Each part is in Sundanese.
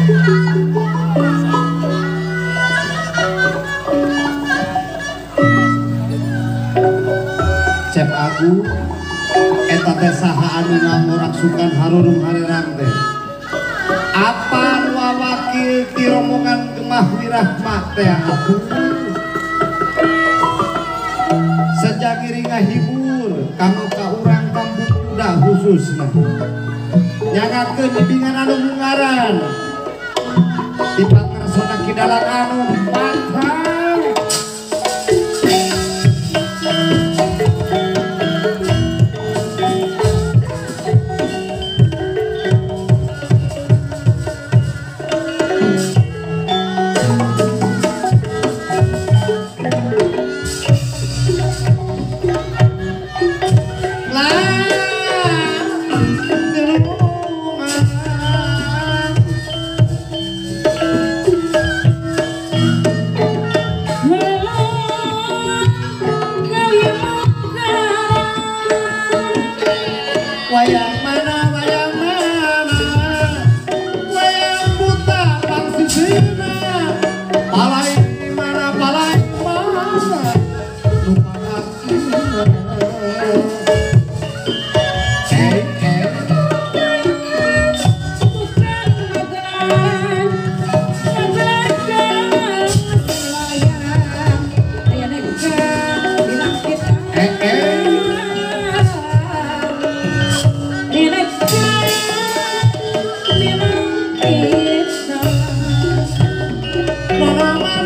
Cep aku eta teh saha anu ngamoraksukan harurum harerang teh. Apa wakil ti rombongan Gemah Wirahma teh aku. Sejak ngiring ngahibur kanggo ka urang kampung kuda khususna. Nyangakeun bimbingan anu mungaran. Di pangersona kidalang anu patang. Wayang mana, wayang buta pangsisina, palai mana, lupa aku. Mana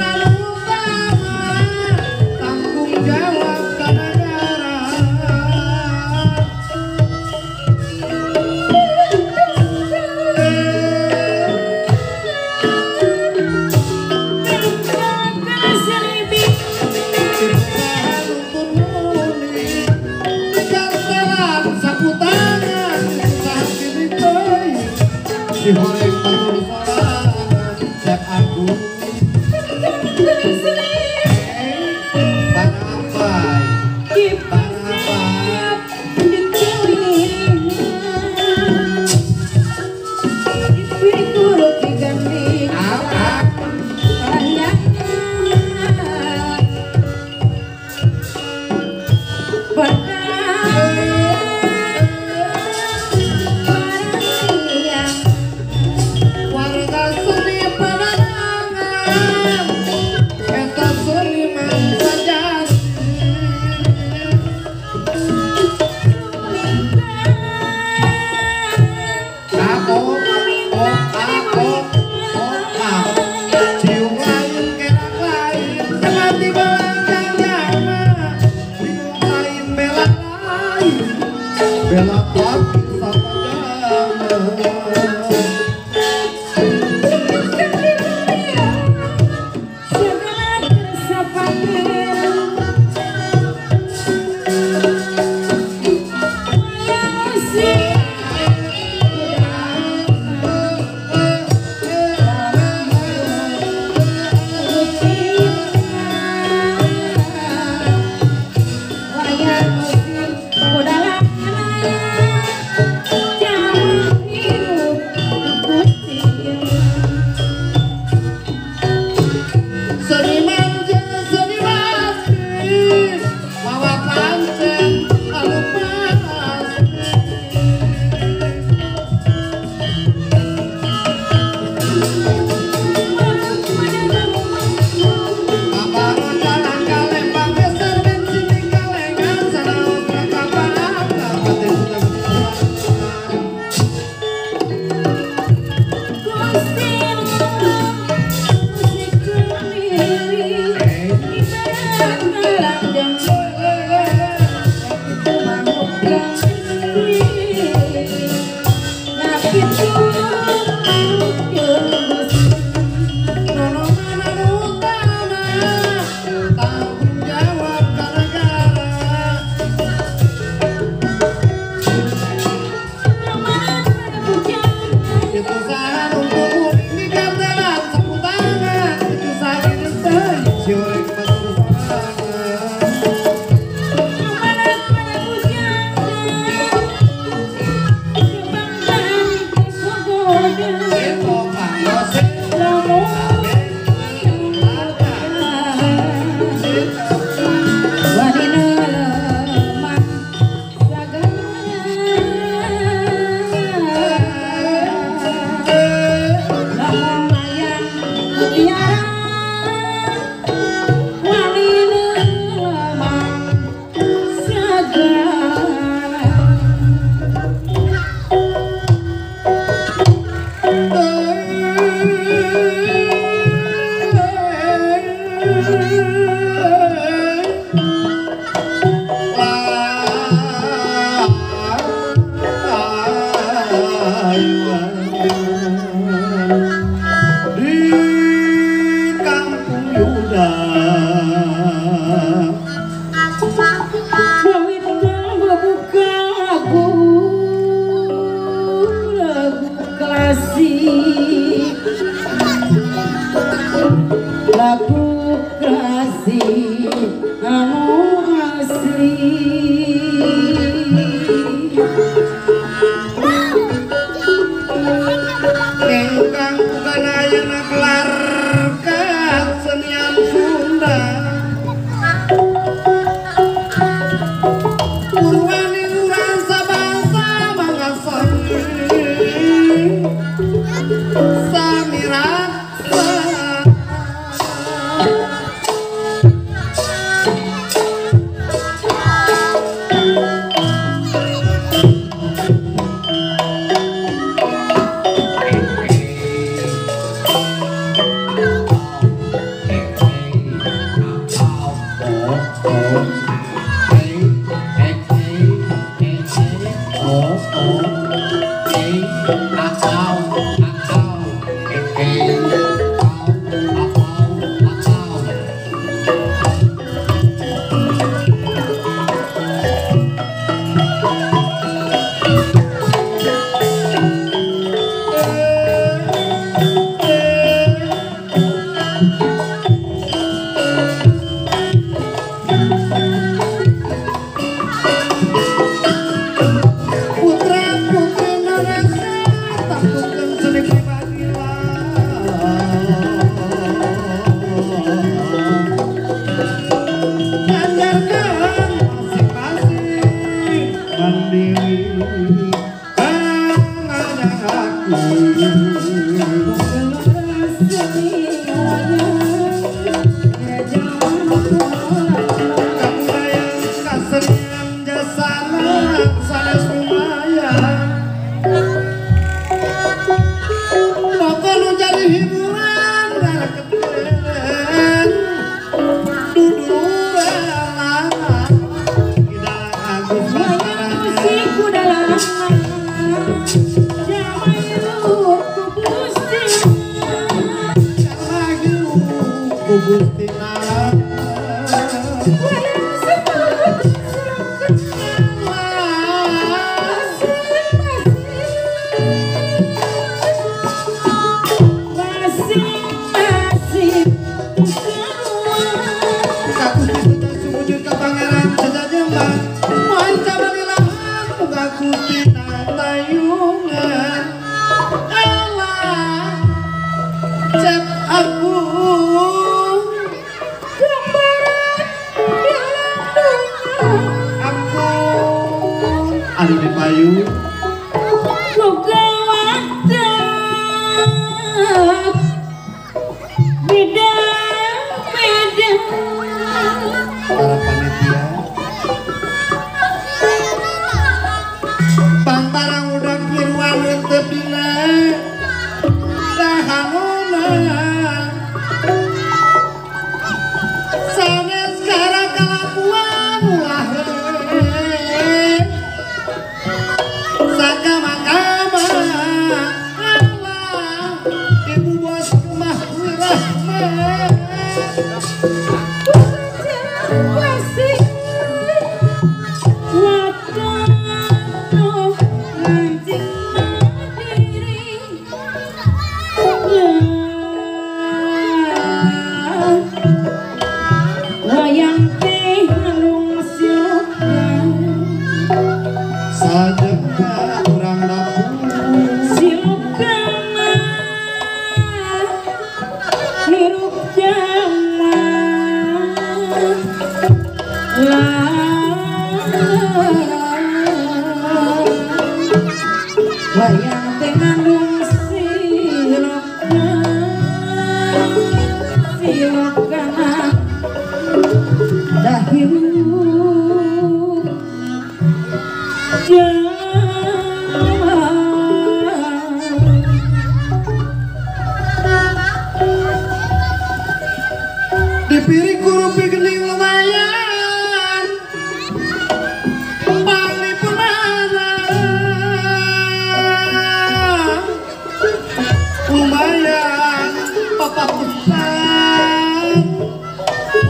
Mutiara wani lemang segala. Di kampung Yuda buka lagu lagu klasik, lagu klasik anu asli. Ingkang bukan ayeuna gelar kasenian Sunda Purwani urang sabangsa mangasani samiraksa. Wayang teh ngandung siloka. Maju jalan dipiri kurupi gening lumayan panglipurana lumayan papakusan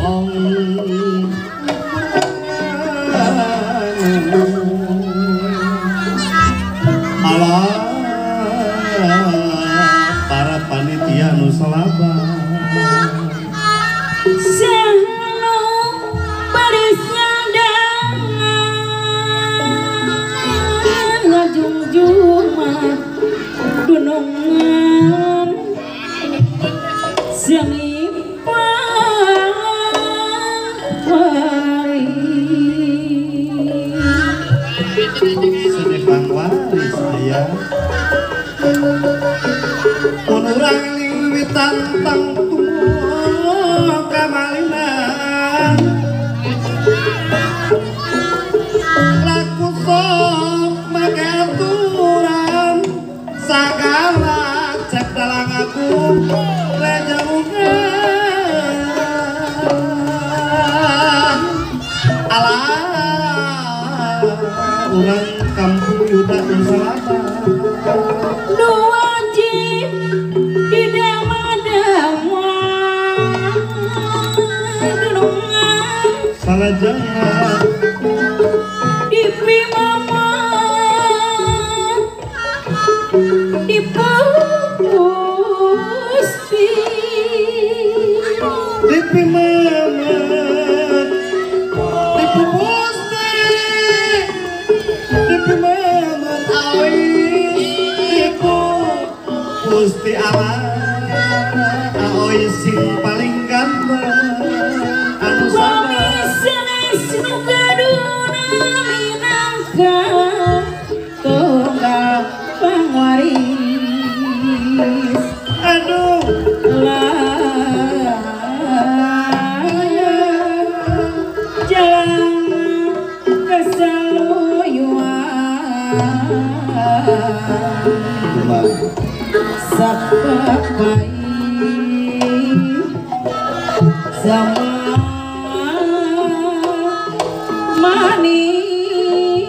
wong. Alah para panitia nu salabat selalu barisandangan ngajungjung dunungan senipan waris senipan waris aya mun urang wiwitan tangtu kamalinan laku sok make aturan sagala cek dalang aku rejauhan alah urang kampung Yuda nu Selatan nu wajib tidak madama salajengna dipimamat dipupusti dipimamat dipupusti dipimamat awis dipupusti Allah aois sing paling ganteng anu sabar tunggal pangwaris aduh jalan kesaluyuan sapapai sama manis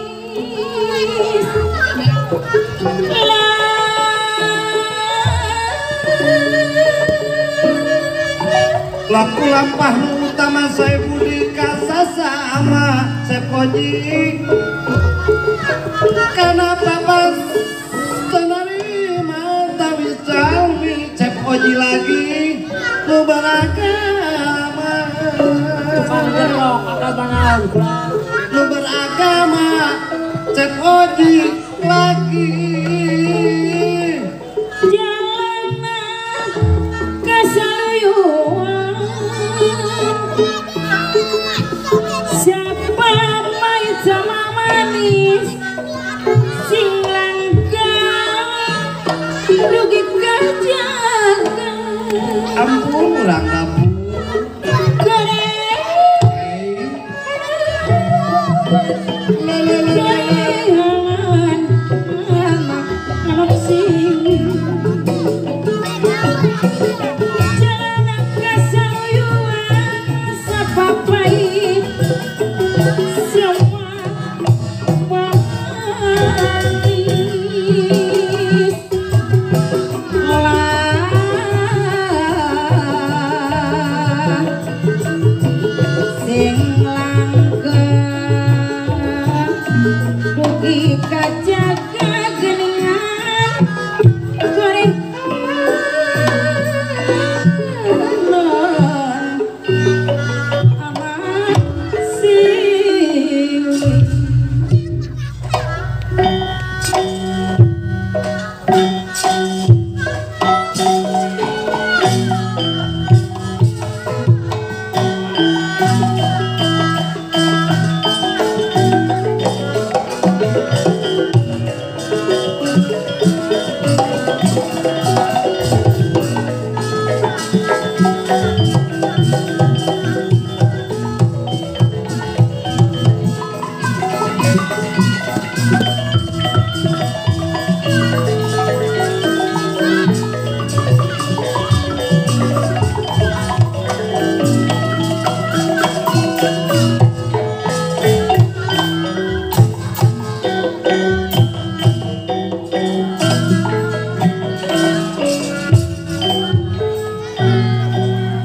laku lampah nu utama saya budi kasasama sepoji kenapa pas tenarima tawis jalmi cepoji lagi nu beragama nu beragama cepoji lagi jalan kesaluyuan siapa pahit sama manis sing langka dugi kajaga ampun urang dapur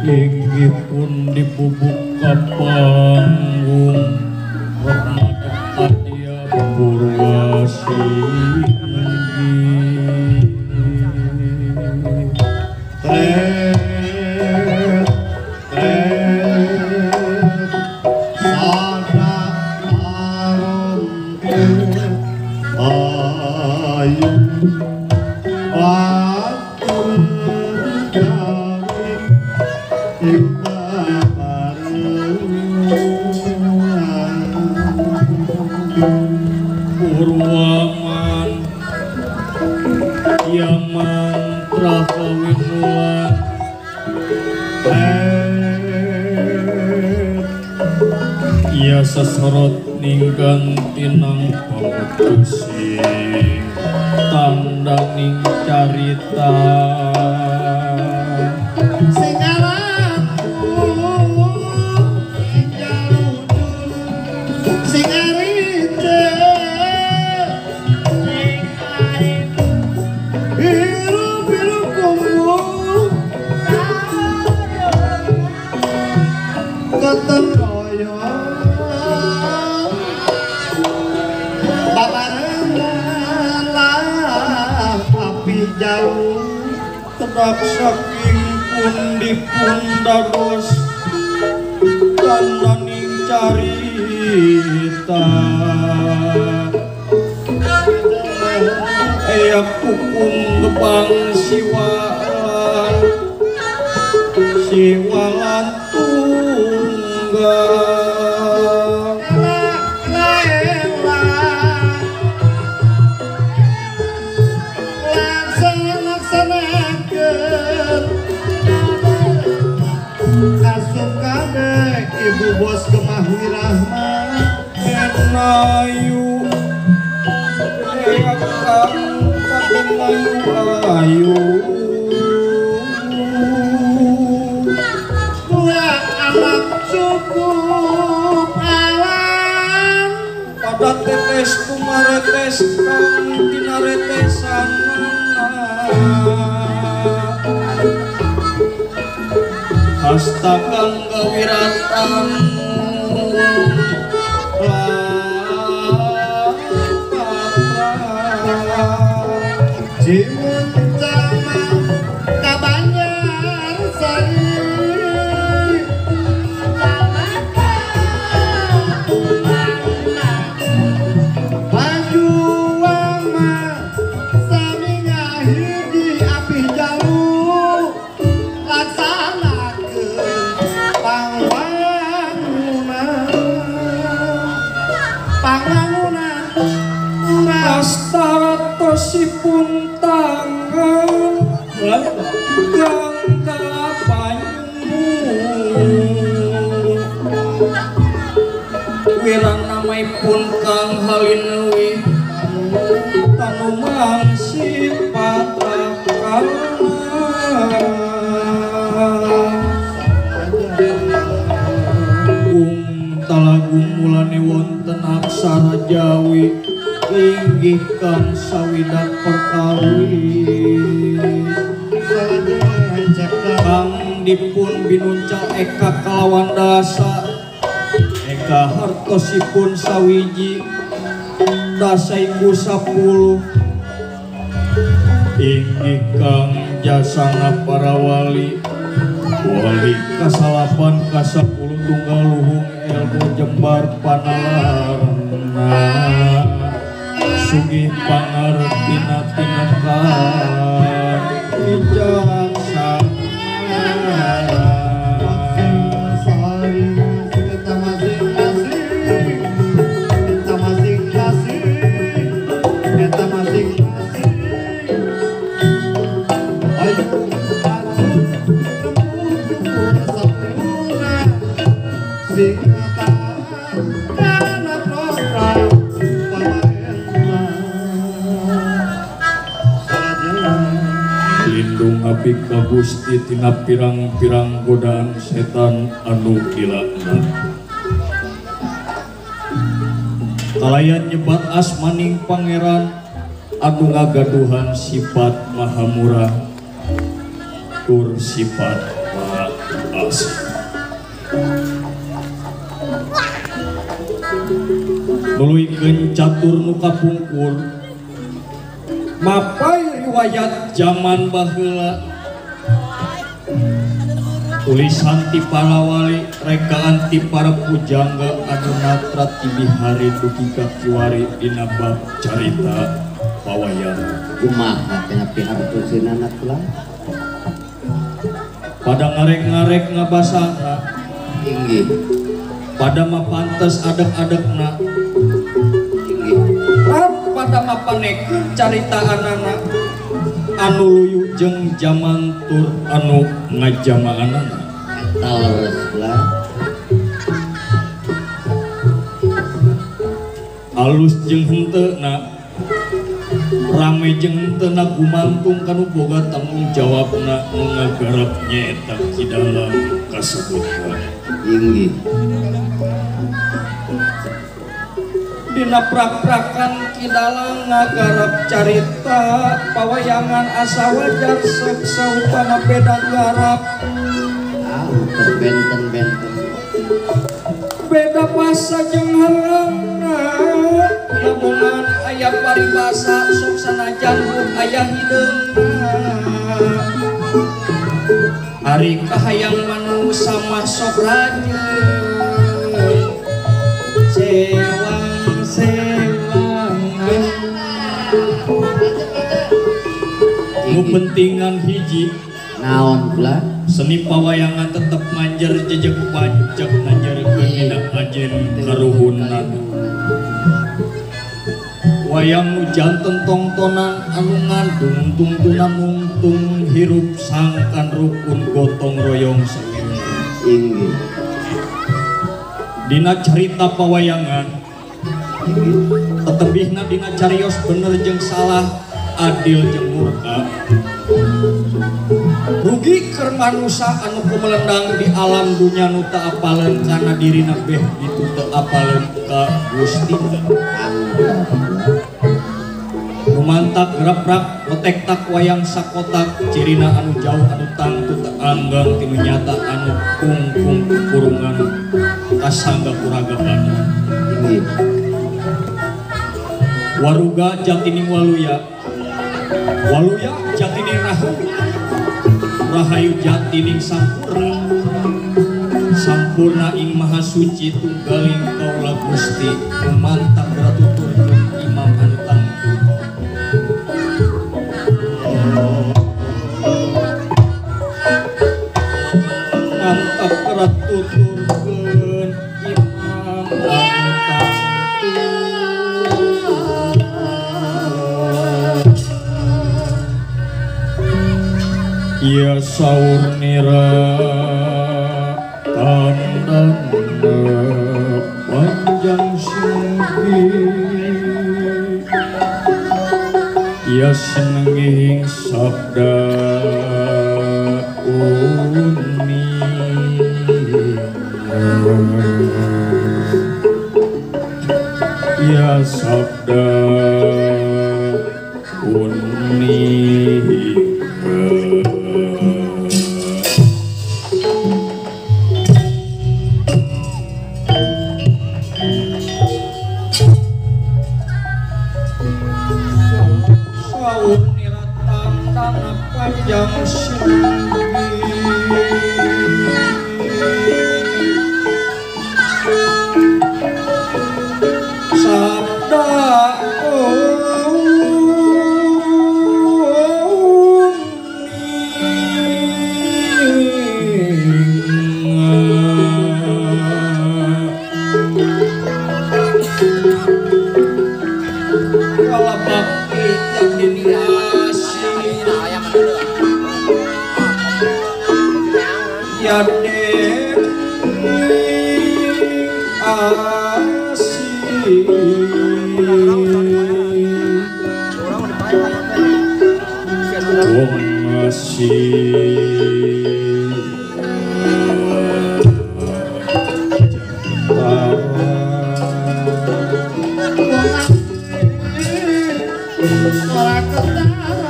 Inggih pun dibubuk ka panggung Rahmat Adia Purwasinggi. Tret tret sada arum ayu atur gawe Purwaman ya mantra kawinulan ya sesorot ninggang tinang pamutusing tandaning carita sing alaku sing jarujul sing arite sing arite biru-biru kumu keteng kaya babarengan lah api jauh tedak saking pundi-pun dados tandaning carita eyak hukum gebang siwalan siwalan tunggal Ibu bos Gemah Wirahma enayu eyak kang kating ayu ayu dua anak cukup alam pada tetes kumaretes kang tinaretesanana hasta kang gawiratan jimun cama kabanjar sari pajuang sami ngahiji api jauh laksanakeun pangwangunan pangwangunan astaratosipun tangan kang kalapanyu wiranamaipun kang halinluwih tanumang sifat talagung mulane wonten aksara Jawi inggih kang sawidak perkawis kang dipun binuncal eka kalawan dasa eka hartosipun sawiji dasa iku 10 inggih kang jasana para wali wali kasalapan kasapuluh tunggal luhung ilmu jembar panalarna sugih pangartina tinakan bijaksana. Lindung abdi ka Gusti tina pirang-pirang godaan setan anu kilakna. Kalayan nyebat asmaning pangeran anu ngagaduhan sifat maha murah tur sifat maha Asih. Nuluykeun catur nu kapungkur mapai riwayat jaman baheula tulisan ti para wali rekaan ti para pujangga anu natra ti hari dugi ka kiwari dina bab carita pawayangan. Kumaha cenah pihartoseunana kula? Pada ngarek-ngarek ngabasana inggih. Pada mapantes adek-adekna inggih. Pada mapanekeun caritaanana anu luyu jeung jaman tur anu ngajamaanana. Eta leres kula. Alus jeung henteuna, rame jeung henteuna gumantung kanu boga tanggung jawabna nu ngagarap nyaeta Ki Dalang kasebutna. Inggih. Dina prak-prakan Ki Dalang ngagarap carita pawayangan asa wajar sok saupama beda garap. Ah, benten-benten. Beda basa jeung halangna, lamungan aya paribasa sok sanajan aya hideungna. Ari kahayang manusa mah sok rajeun. Sewang sewangan nu pentingan hiji naon kula? Seni pawayangan tetep manjer jejeg pancek nanjerkeun dina ajen karuhunna. Wayang nu janten tongtonan anu ngandung tungtuna mungtung hirup sangkan rukun gotong royong sawina. Inggih. Dina carita pawayangan tetebihna dina carios bener jeung salah, adil jeung murka. Rugi keur manusa anu kumelendang di alam dunya nu teu apaleun kana dirina beh ditu teu apaleun ka Gustina. Nu mantak graprak wetek tak wayang sakotak cirina anu jauh anu tangtu teu anggang tinu nyata anu kungkung kurungan kasangga kuragapana. Waruga jatining waluya, waluya jatining rahayu, rahayu jatining sampurna, sampurna ing maha suci tunggaling kaula Gusti mantap ratuturkeun imam anu tangtu. Mantap ratuturkeun imam anu tangtu. Ia saur nira tandana panjang singgi, ia senenging sabda uni. Ia sabda uni. Panjang singgi sabda kalabakti jadini asih ya asih wong asih ora ketara.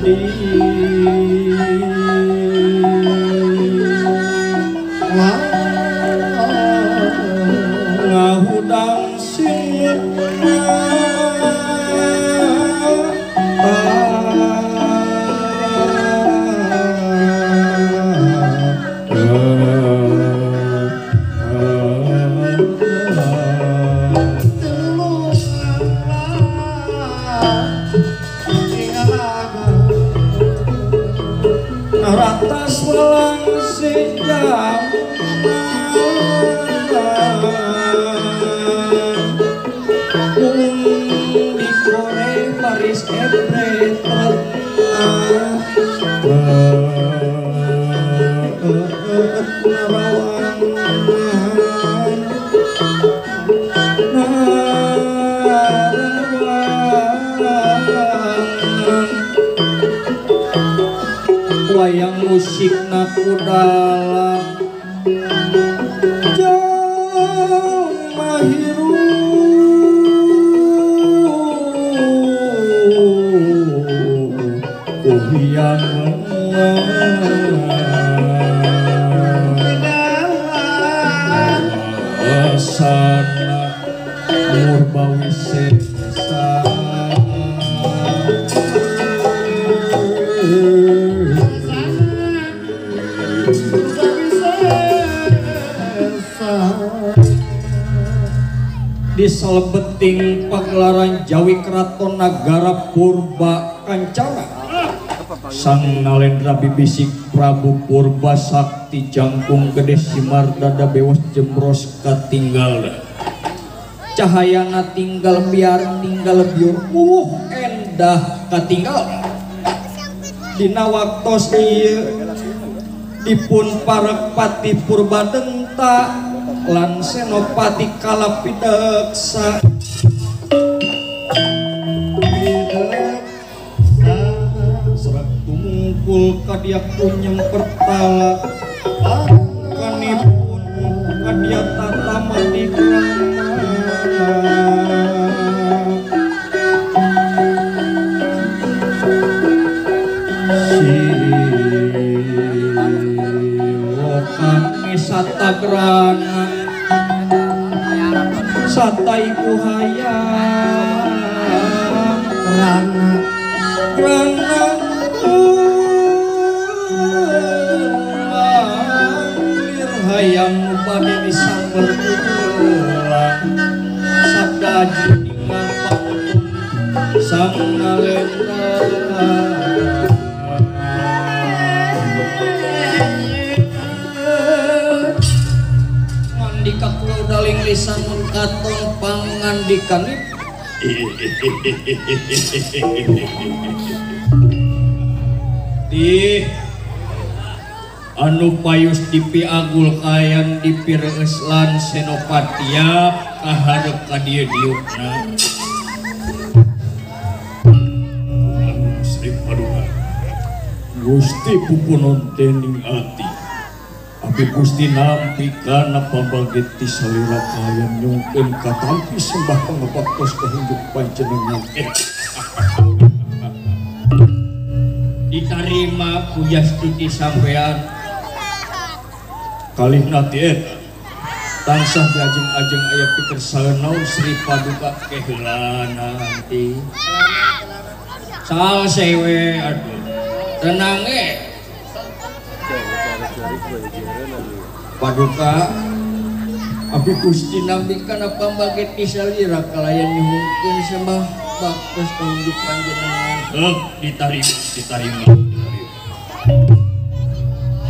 Adi ngahudang sinutna ratas welang sejam dikore Paris ebre wayang musik nakudala jauh mahiru kuhiang sana murbawisesa di salebeting pagelaran Jawi Keraton Nagara Purba Kancana Sang Nalendra bibisik Prabu Purba Sakti jangkung gede simar dada bewos jembros katinggal cahayana tinggal biar tinggal biur endah katinggal dina waktos ieu dipun parek pati Purbadenta lan Senopati Kalapideksa serak tumungkul kadia kunyeng pertala kanipun kadia tata mati satagrana sata ibu hayang rana rana lir hayang bade disamber ulang sabda aji ningal pautun sang nalendra. Daling lisan mun katon pangandikanip di anu payus dipiagul kayan dipireus lan Senopatiap kaharep ka dieu diukna Sri Paduka Gusti pupunon dening ati Abi Gusti nampi kana pambagit ti salira kayan nyungkeun katampi sembah pangabaktos kahunjuk panjenengan. Ditarima ku Yastuti sampean kalihna ti eta tansah diajeng-ajeng aya pikersaeun naon Sri Paduka keheulana nanti. Salse we aduh tenang ge. Paduka Abi Gusti nampi kana pambagit ti salira kalayan nyuhunkeun sembah baktos kahunjuk panjenengan. Heuh ditarima ditarima.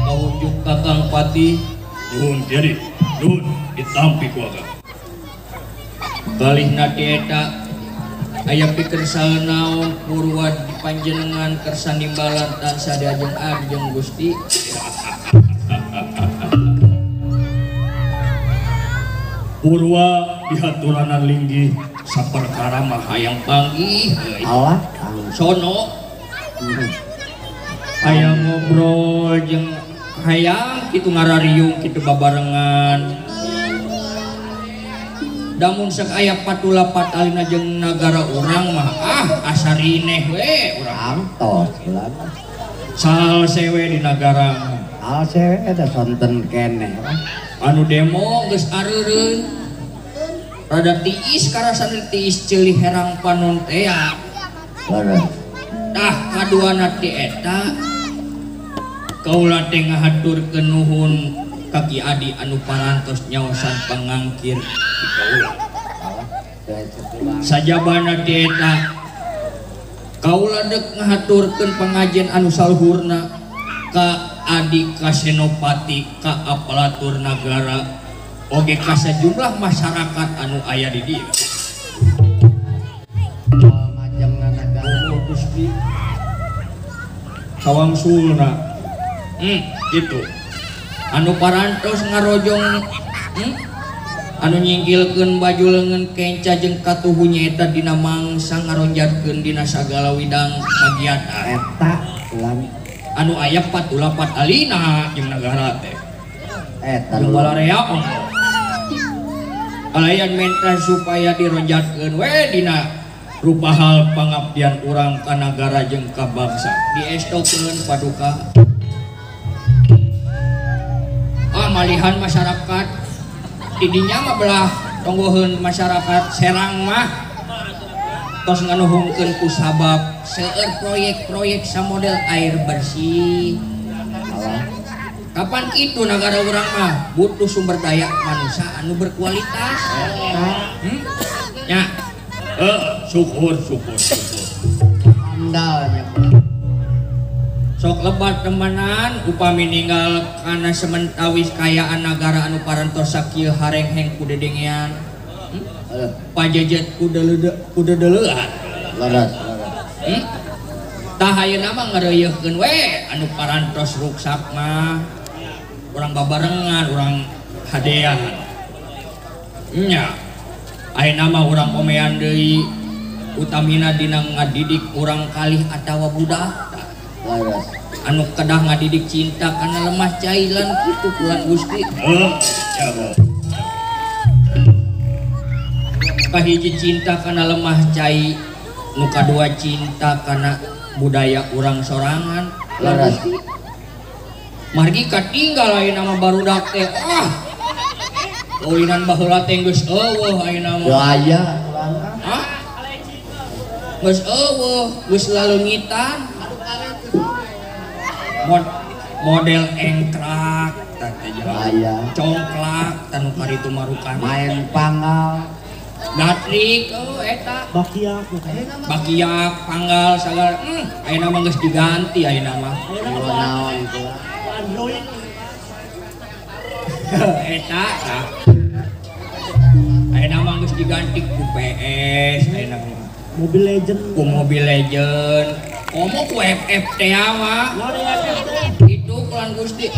Kahunjuk Kakang Pati nuhun jadi nuhun ditampi ku akang. Kalihna ti eta aya pikersaeun naon purwa di panjenengan kersa nimbalan tansah diajeng-ajeng Gusti. Purwa dihaturanan linggih saperkara mah hayang panggih Allah sono hayang ngobrol jeung hayang kitu ngarariung kitu babarengan Damun sok aya patula patalina jeung nagara urang mah ah asarineh we urang. Antos ulah. Salse we di nagara mah. Salse we da sonten keneh. Anu demo geus areureun. Rada tiis karasana tiis ceuli herang panon teh ya. Leres. Tah kaduana ti eta kaula teh ngahaturkeun nuhun ka Ki Adi anu parantos nyaosan pangangkir ti kaula. Sajabana ti eta kaula deuk ngahaturkeun pangajen anu saluhurna ka Adi ka Senopati ka aparatur nagara oge ka sajumlah masyarakat anu aya di dieu. Gusti sawangsulna gitu anu parantos ngarojong anu nyingkilkeun baju leungeun kenca jeung katuhu nyaeta dina mangsa ngaronjatkeun dina sagala widang kagiatan eta ulang anu aya patulapat alina jeung nagara teh eta balarea kalayan menta supaya dironjatkeun we dina rupa hal pangabdian urang ka nagara jeung ka bangsa diestokeun paduka ah malihan masyarakat tidinya mah belah tonggoheun masyarakat Serang mah tos nganuhungkeun ku sabab seueur proyek-proyek samodel air bersih. Kapan kitu nagara urang mah butuh sumber daya manusia anu berkualitas. Nya syukur syukur syukur andalnya sok lebat temenan upami ninggal kana sementawis kayaan nagara anu parantos sakieu harengheng ku dedengean pajejet ku dedeleuan leres leres tah ayeuna mah ngareuyeurkeun we anu parantos ruksak mah urang babarengan urang hadean nya ayeuna mah urang omean deui utamina dina ngadidik urang kalih atawa budak anu kedah ngadidik cinta kana lemah cai lan kitu kulan Gusti. Kahiji cinta kana lemah cai, nu kadua cinta kana budaya urang sorangan. Leres. Margi katinggal ayeuna mah barudak teh ah kaulinan baheula teh geus eueuh ayeuna mah. Teu aya. Hah? Geus eueuh, geus laleungitan. Model engkrak tah teh aya. Congklak tanu karitu marukan. Main panggal. Gatrik oh eta. Bakiak. Bakiak, panggal sagala. Ayeuna mah geus diganti ayeuna mah. Naon Android. Eta tah. Ayeuna mah geus diganti ku PS ayeuna mah. Mobile Legend. Ku Mobile Legend. Komo ku FF teh mah. Itu kulan Gusti.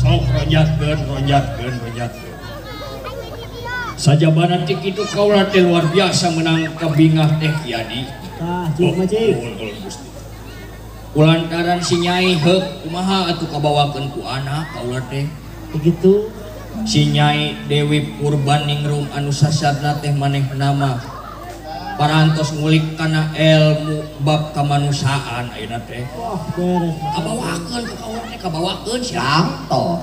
Sok ronjatkeun, ronjatkeun, ronjatkeun. Sajabana ti kitu kaula teh luar biasa menang kabingah teh Ki Adi. Tah, cik mah cik. Gusti. Kulantaran si Nyai heuk kumaha atuh kabawakeun ku anak kaula teh. Begitu. Si Nyai Dewi Purbaningrum anu sasadna teh manehna mah parantos ngulik kana ilmu bab kamanusiaan ayeuna teh. Wah, beres. Kabawakeun ka kaula teh kabawakeun sia. Tangto.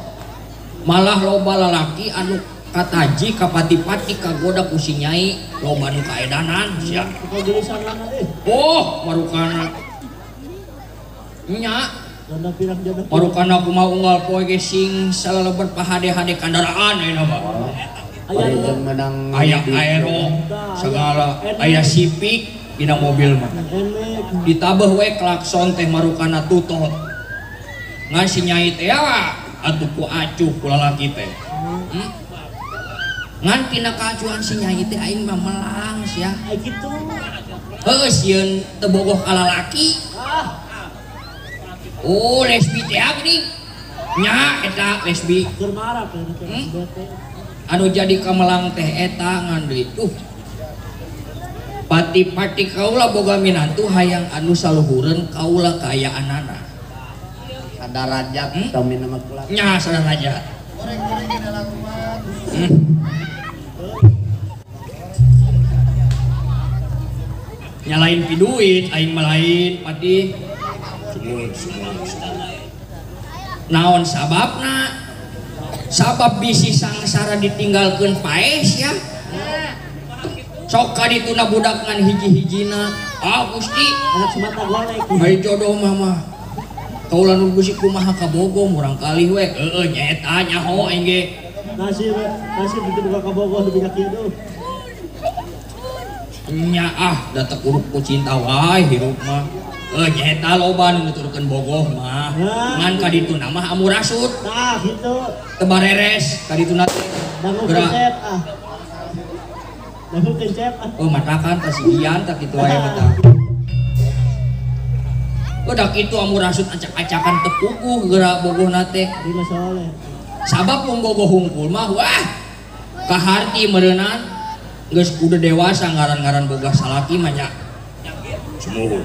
Malah loba lalaki anu kataji kapati-pati kagoda ku si Nyai loba nu kaedanan sia. Oh, marukana. Nya. Marukana kumaha unggal poe ge sing salalebet pahade-hade kandaraan ayeuna mah. Aya aero segala, aya Civic dina mobil mah. Ditabeuh we klakson teh marukana tutot. Ngan si Nyai teh atuh ku acuh ku lalaki teh. Ngan tina kaacuhan si Nyai teh aing mah melang sia. Ai kitu. Heuh sieun teu bogoh ka lalaki. Oh, lesbi teh geuning. Nya eta lesbi. Keur marah teh. Anu jadi kamelang teh eta ngan deui tuh. Pati-pati kaula boga minantu hayang anu saluhureun kaula kaayaanana. Sadarajat teu minum kula. Nya sadarajat. Goreng-goreng dalam rumah. Nyalain pi duit aing mah lain Patih. Sumuhun sumuhun. Naon sababna? Sabab bisi sangsara ditinggalkeun paes ya. Sok ka dituna budak ngan hiji-hijina. Ah Gusti, anak semata golek. Ai jodoh mah mah. Kaula nu Gusti kumaha kabogoh murang kalih we. Heueuh nya eta nyaho aing ge. Nasib nasib itu buka kabogoh lebih ka kieu. Nya ah da teu kudu ku cinta wae hirup mah. Nya eta loba nu nuturkeun bogoh mah. Ngan ka dituna mah amu rasut. Tah kitu. Teu bareres ka dituna teh. Dangu kencep ah. Dangu kencep ah. Oh matakan tah si Ian tah kitu wae mah tah. Udah kitu amu rasut acak-acakan teu puguh geura bogohna teh. Dina soleh. Sabab mun bogoh hungkul mah wah kaharti meureunan geus kudu dewasa ngaran-ngaran boga salaki mah nya. Sumuhun.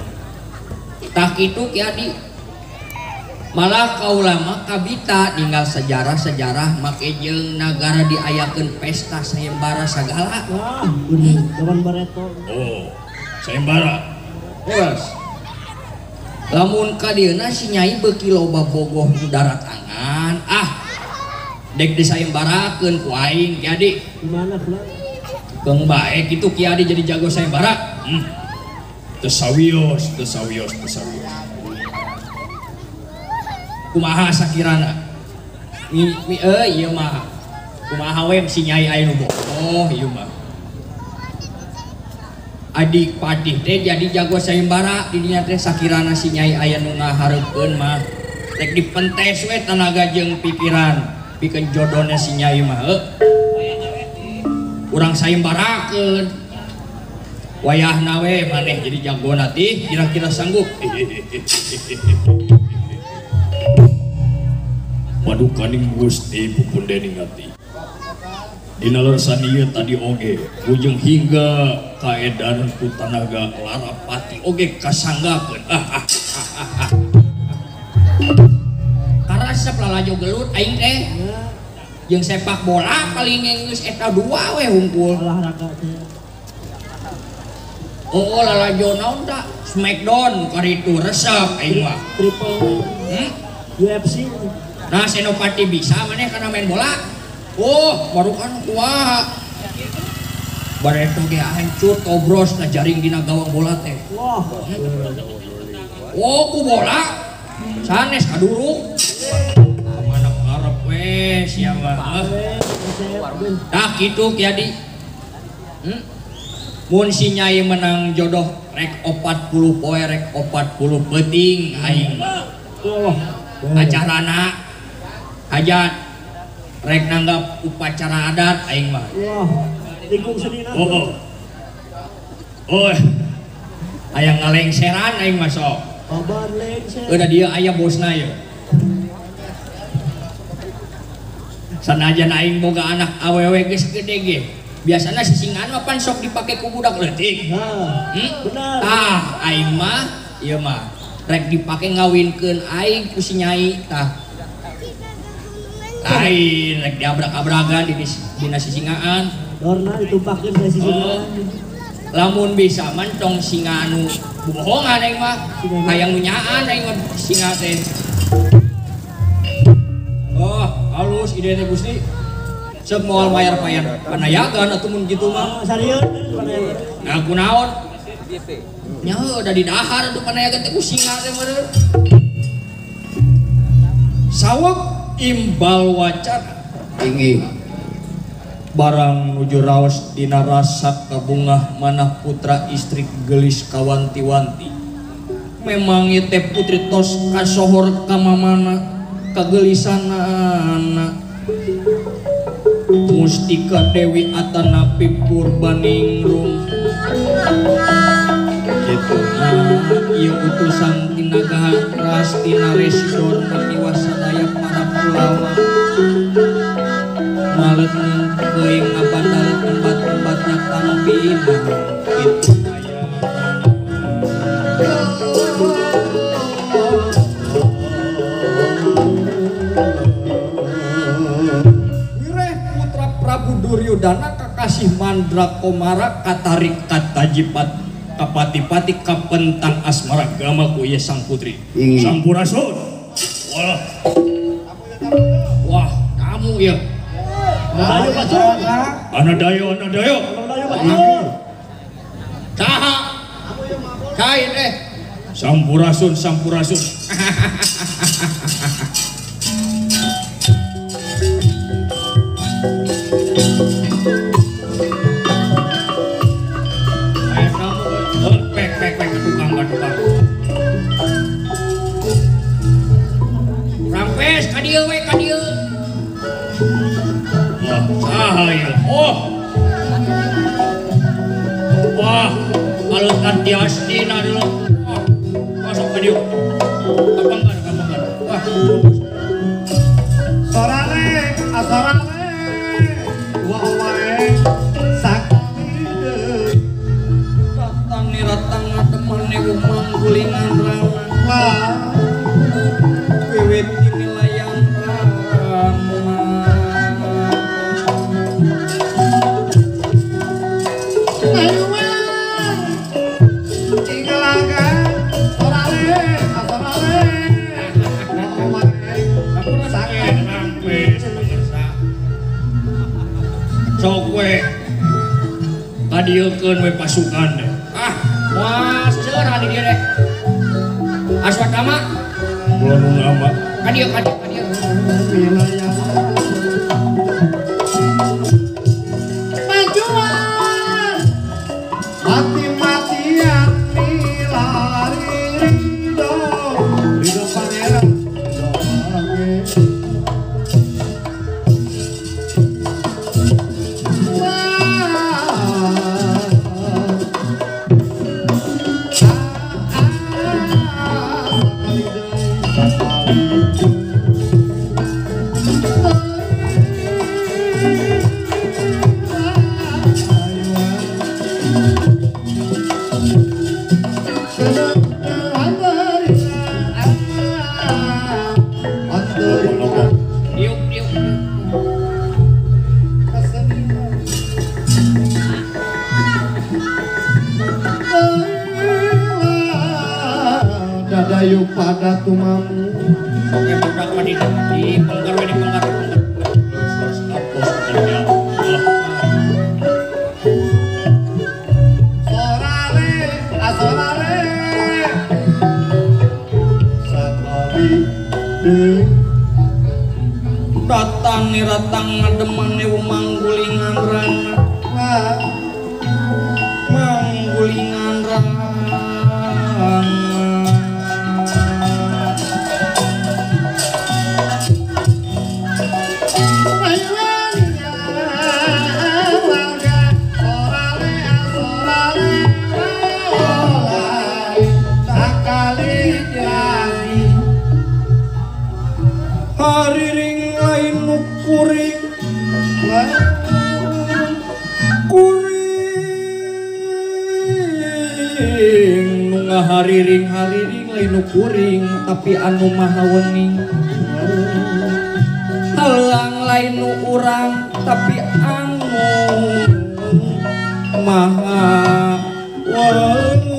Tah kitu Ki Adi. Malah kaula mah kabita ninggal sejarah-sejarah make jeung nagara diayakeun pesta sayembara sagala. Wah, bener zaman bareto. Oh, sayembara. Leres. Lamun ka dieuna si Nyai beuki loba bogoh nu daratangan, ah dek disayembarakeun ku aing Ki Adi. Kumaha kula? Keung bae kitu Ki Adi jadi jago sayembara. Teu sawios, teu sawios, teu sawios. Kumaha sakirana? Mi euy ieu mah. Kumaha we si Nyai aya nu bogoh ieu mah. Adik Patih teh jadi jago sayembara di dinya teh sakirana si Nyai aya nu ngahareupeun mah. Rek dipentes we tanaga jeung pikiran pikeun jodona si Nyai mah heuh. Urang sayembarakeun. Wayahna we maneh jadi jagona teh kira-kira sanggup. Padukaning Gusti pupundening ati. Dina lersan ieu tadi oge bujeng hingga kaedan ku tanaga Larapati oge kasanggakeun. Karasep lalajo gelut aing teh. Jeung sepak bola paling geus eta dua we hungkul. Olahraga teh. Oh lalajo naon ta? Smackdown karitu resep aing mah. Triple. UFC. Nah Senopati bisa maneh kana main bola. Oh, baru kan kuat. Bareto ge hancur tobros na jaring dina gawang bola teh. Wah. Oh, ku bola. Sanes kaduruk. Kamana karep we sia mah. Tah kitu Ki Adi. Mun si Nyai menang jodoh rek 40 poe rek 40 peuting aing mah. Acarana hajat rek nanggap upacara adat aing mah. Wah, tikung senina. Oh. Oh. Aya ngalengseran aing mah sok. Kabar lengser. Udah dia aya bosna ye. Sanajan aing boga anak awewe geus gede ge. Biasana sisingan mah pan sok dipake ku budak leutik. Nah, benar. Tah aing mah ieu mah rek dipake ngawinkeun aing ku si Nyai tah. Lain rek diabrak-abragan dina sisingaan. Dorna ditumpakeun ka sisingaan. Lamun bisa mah tong singa anu bohongan aing mah. Hayang nu nyaan aing mah singa teh. Oh, halus ide teh Gusti. Sok moal mayar payan panayagan atuh mun kitu mah. Sarieun panayagan. Nah kunaon? Nya heuh da didahar atuh panayagan teh ku singa teh meureun. Saweg imbal wacana tinggi barang nuju raos dina rasa kabungah manah putra istri gelis kawanti-wanti. Memang ieu teh putri tos kasohor ka mamana kagelisanana. Mustika Dewi Atanapi Purbaningrum kitu nah ieu utusan tina Ras tina Residor miwasadaya para Kulawa malet keuing ngabandal tempat-tempatnya tampina kitu aya. Wireh putra Prabu Duryudana kakasih Mandra Komara katarik katajipat Kapati-pati kapentang asmara gama ku ieu sang putri. Sampurasun. Wah. Wah, kamu ya. Anadayo, anadayo. Saha? Kain eh. Sampurasun, sampurasun. Rampes ka dieu we ka dieu. Wah, saha ieu? Oh. Wah, alutan tiastina dulu. Wah, masuk ka dieu. Kapangkan, kapangkan. Wah, sorane, asorane. Wah, wae sakali deui. Ratang ni ratang ngademane manggulingan rana. Wah, wiwit ini layang rana. Sok we kadieukeun we pasukan deh. Ah, wah seurah di dieu deh. Aswatama kula nu ngama. Kadieu kadieu kadieu. Majuan mati-matian milari ridho ridho pangeran ridho pangeran. Dadayu pada tumamu. Oke, budak mah di penggar we di penggar. Sorale, asorale. Sakali deui. Datang ni ratang ngademane manggulingan rana. Manggulingan rana. Hariring lain nu kuring kuring nu ngahariring hariring lain nu kuring tapi anu maha wening halang lain nu urang tapi anu maha wening.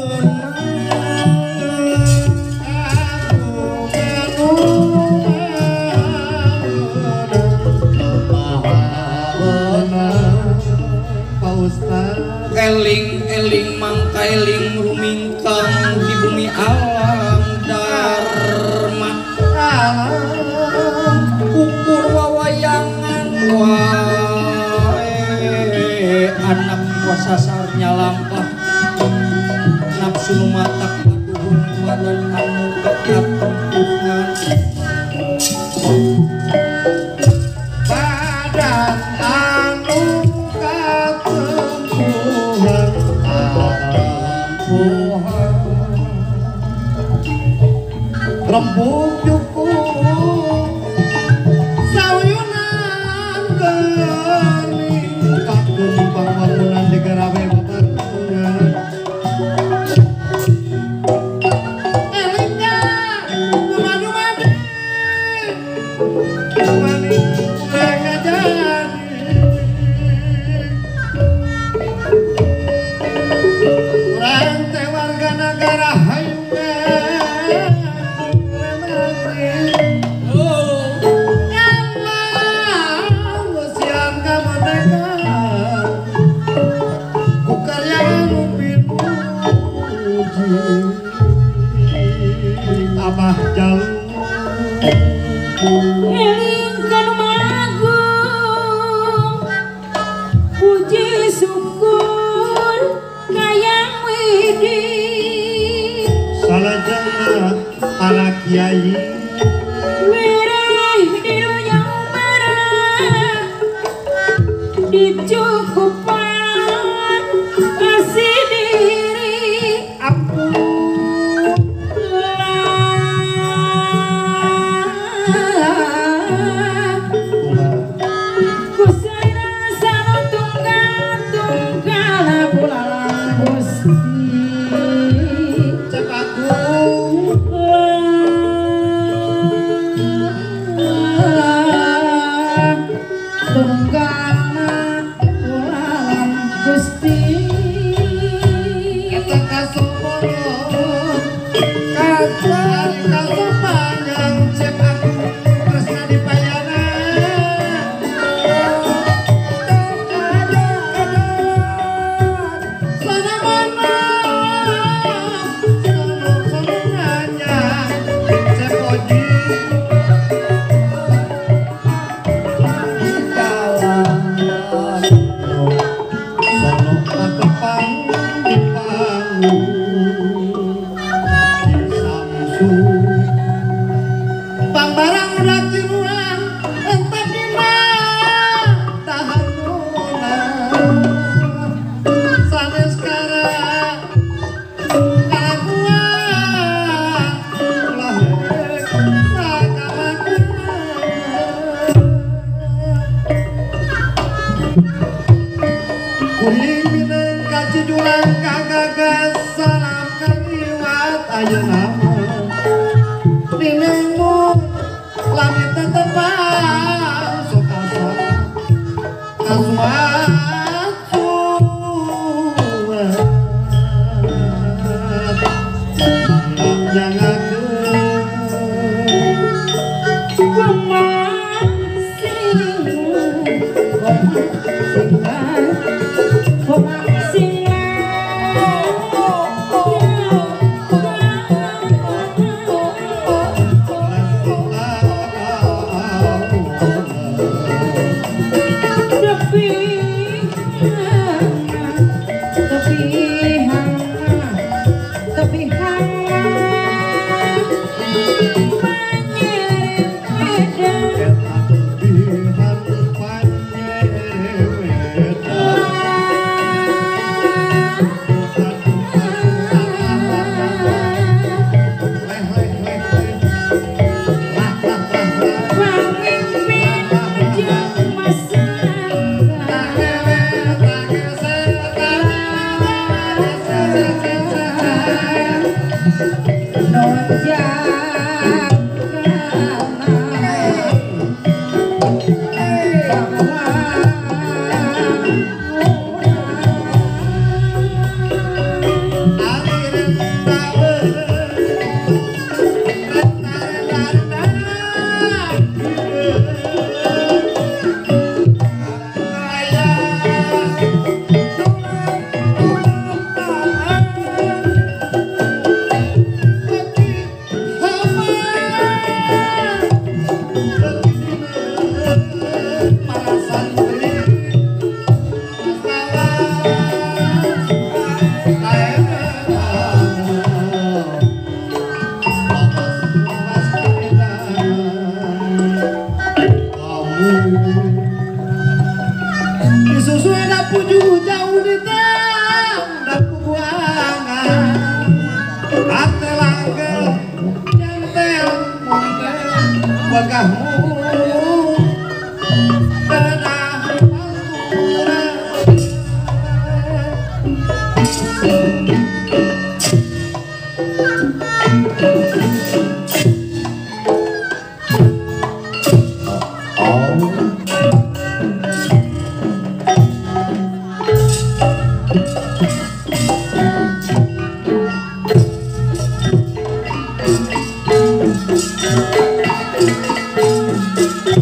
Eling-eling mangkailing rumingkang di bumi alam dharma ukur wawayangan wae anak wasasarnya lampah nafsu nu matak paduhun badan anu kekat tempuhan badan anu katempuhan rembug cukup sauyunan geuning kakeun pangwangunan degerawe babarengan eling Eling kanu magung puji syukur kayang widi salajengna para kiai wireh di dunya umara dicukupan kasih diri ampun kusana sanu tunggal tunggal pulang gusti cek aku tunggal pulang gusti eta kasopono kacari kasopanjang cek aku tresna dipayana sana mana sono sono nanya cek oji sono patepang dipangu di samsu pangbarang udah tiruan entah dina tahanuna sanes kara kalakuan ulah sakalakuan kuring mineng kacijulang kagagas salam kaliwat ayeuna mah dinengmu lami tetepang sok asa kasuat suat mangga Thank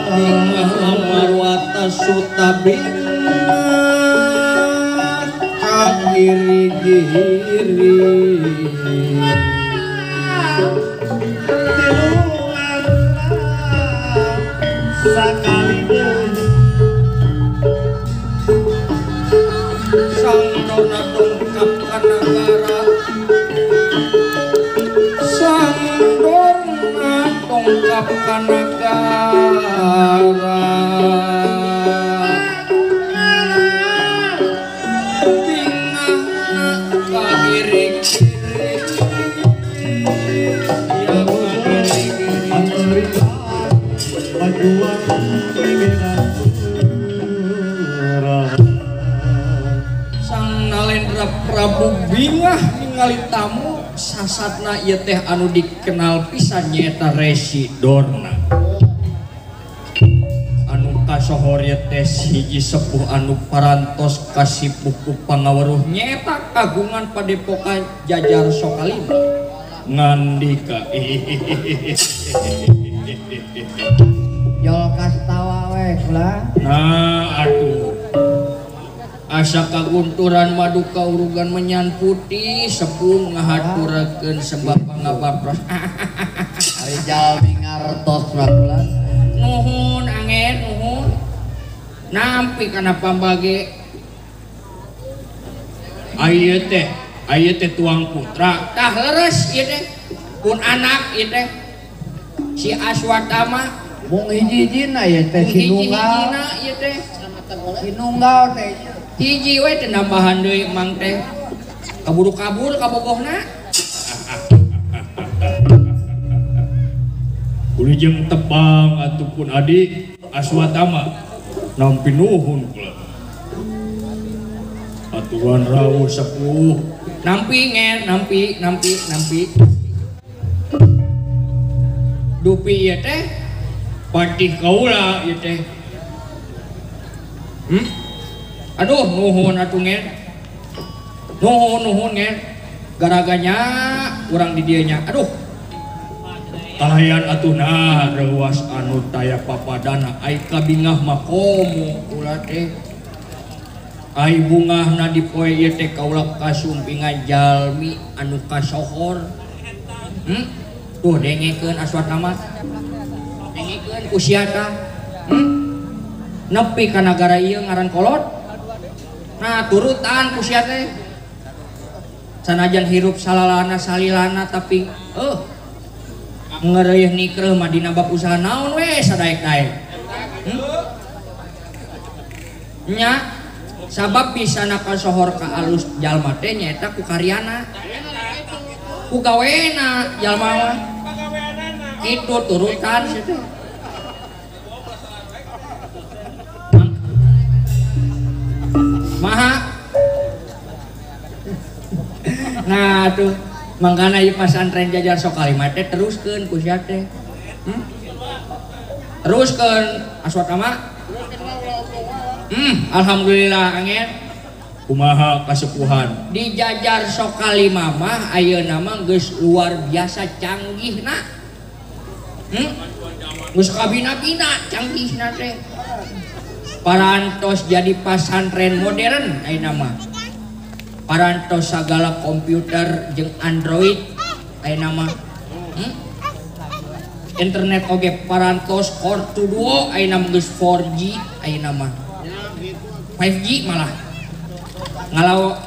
Bingah marwata suta bingah kagiri-giri tilungan sakali deui Sang Dorna dongkap ka nagara Sang Dorna dongkap ka nagara Bingahna kagiri-giri ya kagiri-giri Pajuang Sang Nalendra Prabu bingah ningali tamu sasatna ieu teh anu dikenal pisan nyaeta Resi Dorna anu kasohor ieu teh hiji sepuh anu parantos kasipuh ku pangaweruh nyaeta kagungan padepokan Jajar Sokalima ngandika Jol kastawa we kula. Nah atuh asa kagunturan maduka urugan menyan putih sepuh ngahaturakeun sebab pangabapros. Ari jalmi ngartos mah kula. Nuhun angen nuhun. Nampi kana pambage. Ieu teh tuang putra. Tah leres ieu teh. Pun anak ieu teh. Si Aswatama mung hiji-hijina ieu teh sinunggal. Hiji-hijina ieu teh. Sinunggal teh. Hiji we teh nambahan deui mang teh. Kaburu kabur kabogohna. Kulijeng tepang ataupun adik Aswatama nampi nuhun kula. Aturan rawuh sepuh nampi ngen nampi nampi nampi. Dupi ieu teh patih kaula ieu teh. Aduh nuhun atuh ngen. Nuhun nuhun ngen. Garaganya urang di dieu nya. Aduh. Kalayan atuh nah reuas anu taya papadana ai kabingah mah komo kula teh. Ai bungahna di poe ieu teh kaula kasumpingan jalmi anu kasohor. Tuh dengekeun Aswatama. Dengekeun ku sia tah. Nepi ka nagara ieu ngaran kolot. Nah turutan ku sia teh. Sanajan hirup salalana salilana tapi ngereuh nikreuh mah dina bab usaha naon we sadaek-daek. Nya sabab bisa nakasohor ka alus jalma teh nyaeta ku karyana. Ku gawena jalma mah. Kitu turutan sia teh. Maha. Nah tuh mangkana ieu pasantren Jajar Sokalima teh teruskeun ku sia teh. Teruskeun Aswatama. Alhamdulillah angen. Kumaha kasepuhan di Jajar Sokalima mah ayeuna mah geus luar biasa canggihna. Geus kabina-bina canggihna teh. Parantos jadi pasantren modern ayeuna mah. Parantos sagala komputer jeung Android ayeuna mah. Internet oge parantos Core 2 Duo ayeuna mah geus 4G ayeuna mah. 5G malah.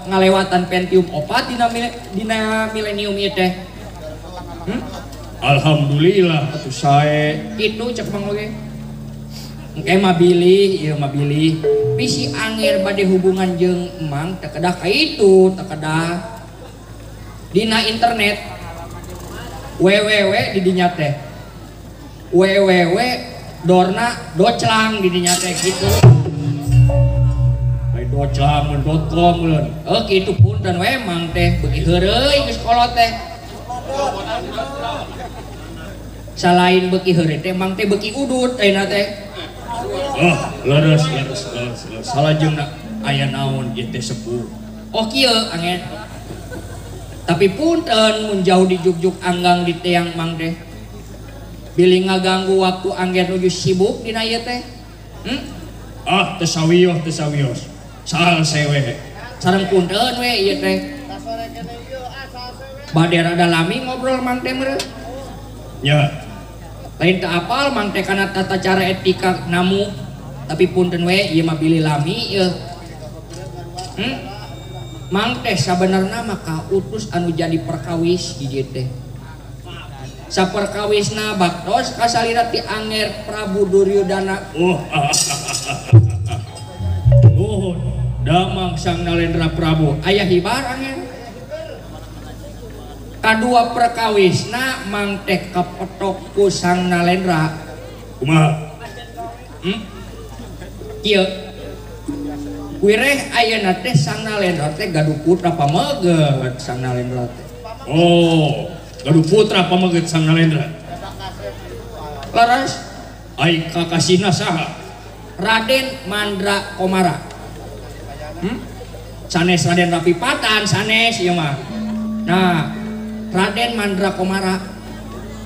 Ngalewatan Pentium 4 dina milenium ieu teh. Alhamdulillah atuh sae. Kitu cek Mang oge. Engke mah bilih, ieu mah bilih. Bisi angir bade hubungan jeung emang teu kedah ka itu, teu kedah. Dina internet www di dinya teh. Www dorna doclang di dinya teh kitu. Ai doclang.com leun. Kitu punten we mang teh beuki heureuy geus kolot teh. Salain beuki heureuy teh mang teh beuki udut ayeuna teh. Oh, leres leres leres leres. Salajengna aya naon ieu teh sepuh. Oh kieu angen. Tapi punten mun jauh di Jugjuk anggang di teang mang teh. Bilih ngaganggu waktu angger nuju sibuk dina ieu teh. Hmm? Ah, teu sawios, teu sawios. Salse we. Sareng punten we ieu teh. Bade rada lami ngobrol mang teh meureun. Nya. Lain teu apal mang teh kana tata cara etika namu. Tapi punten we ieu mah bilih lami ieu. Hmm? Mang teh sabenerna mah kautus anu jadi perkawis di dieu teh. Saperkawisna baktos kasalira ti Anger Prabu Duryudana. Oh. Nuhun damang Sang Nalendra Prabu. Aya hibar Anger. Kadua perkawisna mang teh kapetok ku Sang Nalendra. Kumaha? Hmm? Ieu. Wireh ayeuna teh Sang Nalendra teh gaduh putra pameget Sang Nalendra teh. Oh, gaduh putra pameget Sang Nalendra. Laras ai kakasihna saha? Raden Mandra Komara. Hmm? Sanes Raden Rapipatan sanes ieu mah. Nah, Raden Mandra Komara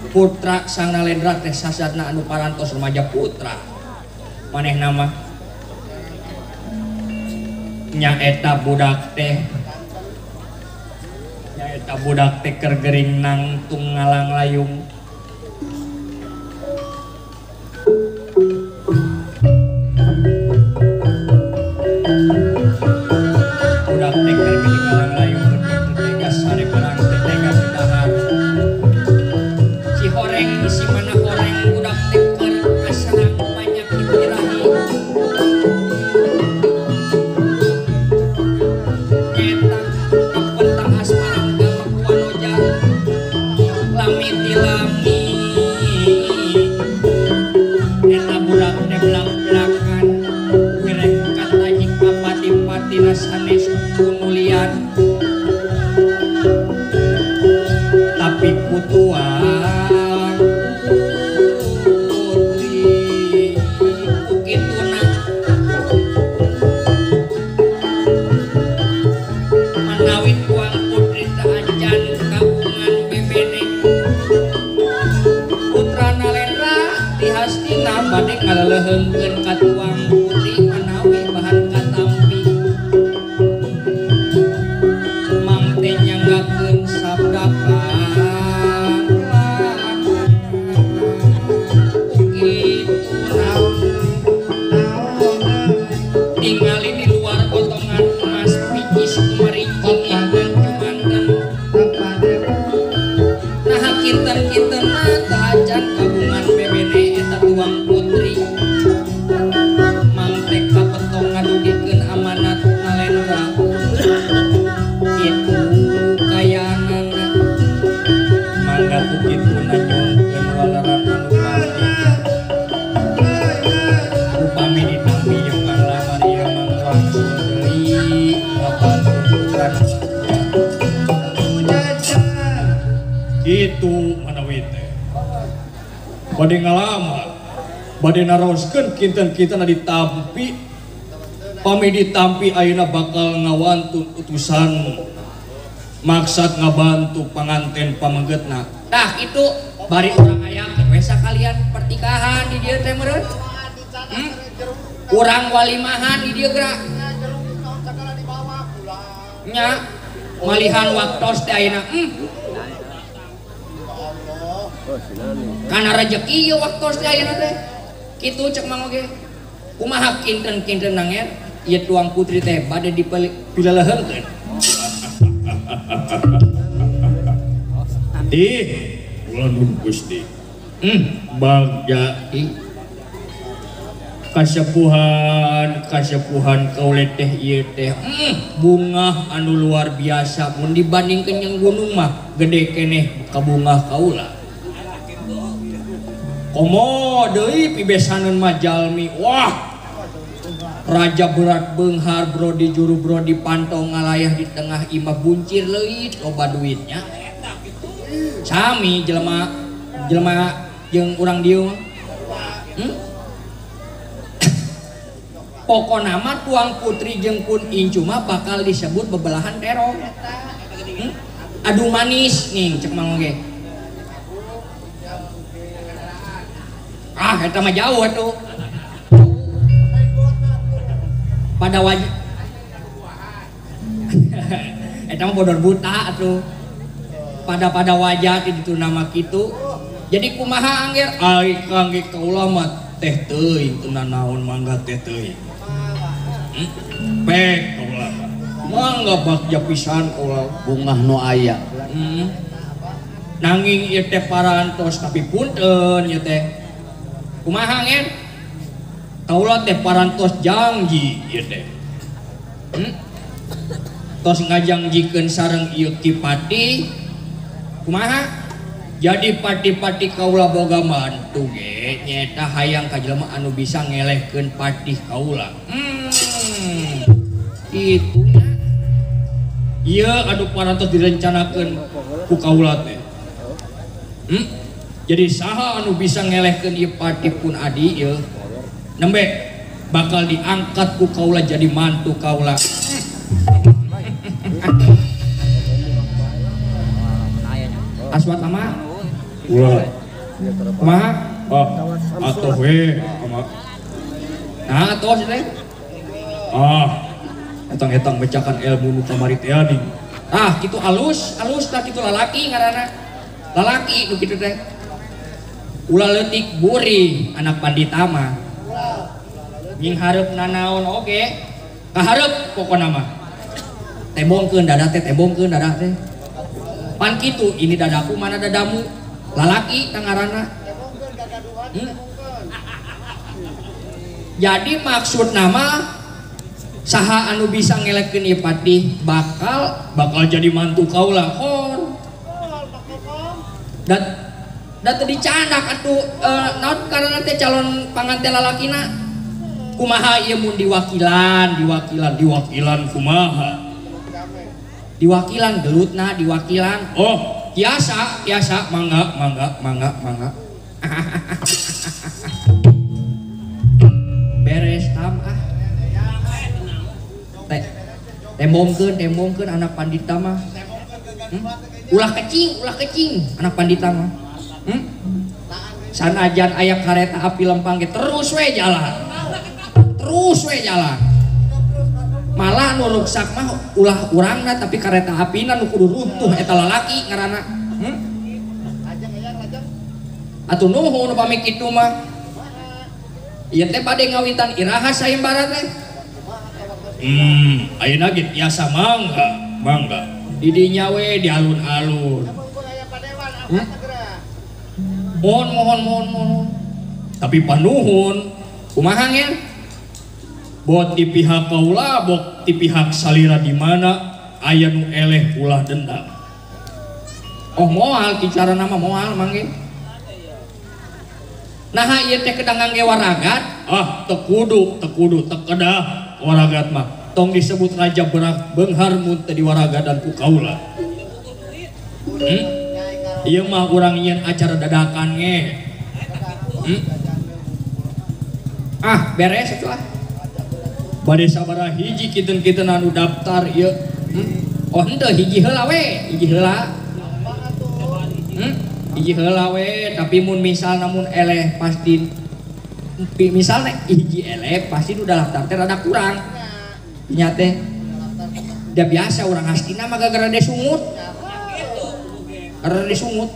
putra Sang Nalendra teh sasadna anu parantos remaja putra. Manehna mah nyaeta budak teh nyaeta budak teh keur gering nangtung ngalang layung. Budak teh keur gering ngalang layung tetegas sare perang tetegas dahar. Si horeng si mana horeng budak teh keur kaserang panyakit birahi. Sanes kunulian tapi kutuang putri kukituna manawi tuang putri taacan kagungan bebene putra Nalendra di Hastina bade ngaleuheungkeun ka tuang putri manawi bahan katampi. Tingali di luar potongan emas picis kumarincing ingkang jumanten. Nah kinten-kintenna tacan kagungan bebene eta tuang putri. Mang teh kapetong ngadugikeun amanat Nalendra. Kitu kayanana mangga ku kituna nyungkeun waleran anu pasti. Upami ditampi jeung panglamar ieu mang wangsul deui ngabantu putra. Kitu manawi teh. Bade ngalamar, bade naroskeun kinten-kinten ditampi. Pami ditampi ayeuna bakal ngawantun utusan maksad ngabantu panganten pamegetna. Tah itu bari urang aya we sakalian pertikahan di dieu teh meureun. Hmm? Urang walimahan di dieu geura. Nya malihan waktos teh ayeuna. Kana rejeki ieu waktos teh ayeuna teh. Kitu cek mang oge. Kumaha kinten-kinten nanger ieu tuang putri teh bade dipileleuheungkeun. Ih, kula nuhun Gusti. Bagja kasepuhan kasepuhan kaule teh ieu teh bungah anu luar biasa mun dibandingkeun jeung gunung mah gede keneh kabungah kaula. Komo deui pibesaneun mah jalmi. Wah, raja berat beunghar bro di juru bro di pantong ngalayah di tengah imah buncir leuit loba duitnya. Sami jelema jelema jeung urang dieu mah. Pokona mah tuang putri jeung pun incu mah bakal disebut bebelahan terong. Adu manis nih cek Mang oge. Ah eta mah jauh atuh. Pada wajib eta mah bodor buta atuh. Pada wajah di ditu nama kitu. Jadi kumaha angger ai kangge kaula mah teh teuing teu nanaon mangga teh teuing. Pek kaula mah. Mangga bagja pisan kaula bungah nu aya. Nanging ieu teh parantos tapi punten ieu teh. Kumaha angger? Kaula teh parantos janji ieu teh. Tos ngajangjikeun sareng ieu Ki Patih. Kumaha? Jadi pati-pati kaula boga mantu ge nyaeta hayang ka jelema anu bisa ngelehkeun patih kaula. Kitu nya. Ieu anu parantos direncanakeun ku kaula teh. Jadi saha anu bisa ngelehkeun ieu patih pun adi ieu nembe bakal diangkat ku kaula jadi mantu kaula. Aswat ama ulah kumaha? Ah atuh we ama. Nah atuh teh. Ah etang-etang becakan ilmu nu kamari teh adi. Ah kitu alus, alus tah kitu lalaki ngaranna. Lalaki nu kitu teh. Ulah leutik buri anak pandita mah. Nying hareup nanaon oge. Kahareup pokona mah. Tembongkeun dada teh, tembongkeun dada teh. Pan kitu ini dadaku mana dadamu lalaki tangarana. Jadi maksud nama saha anu bisa ngelekeun ieu patih bakal jadi mantu kaula hor. Dan teu dicandak atuh naon karena teh calon panganten lalakina kumaha ieu mun diwakilan kumaha? Diwakilan gelutna diwakilan. Oh, biasa mangga. Beres tam ah. Tembongkeun anak pandita mah. Ulah kecing anak pandita mah. Sanajan aya kareta api lempang ge terus we jalan. Malah nu ruksak mah ulah urangna tapi kareta apina nu kudu runtuh eta lalaki ngaranna. Atuh nuhun upami kitu mah. Ieu teh bade ngawitan iraha sayembara teh. Ayeuna ge tiasa mangga. Di dinya we di alun-alun. Mohon. Tapi panuhun kumaha nger? Bot di pihak kaula, bot di pihak salira di mana aya nu eleh ulah dendam. Oh moal kicara nama moal mangge. Naha ieu teh kedah ngangge waragat? Ah teu kudu teu kedah waragat mah. Tong disebut raja berak beunghar mun teu diwaragadan ku kaula. Ieu mah urang nyieun acara dadakan ge. Ah beres atuh ah. Bade sabaraha hiji kiten-kiten anu daftar ieu. Oh henteu hiji heula we, hiji heula. Hiji heula we, tapi mun misalna mun eleh pasti misalna hiji eleh pasti nu daftar teh rada kurang. Nya teh da biasa urang Astina mah gara-gara desungut. Gara desungut.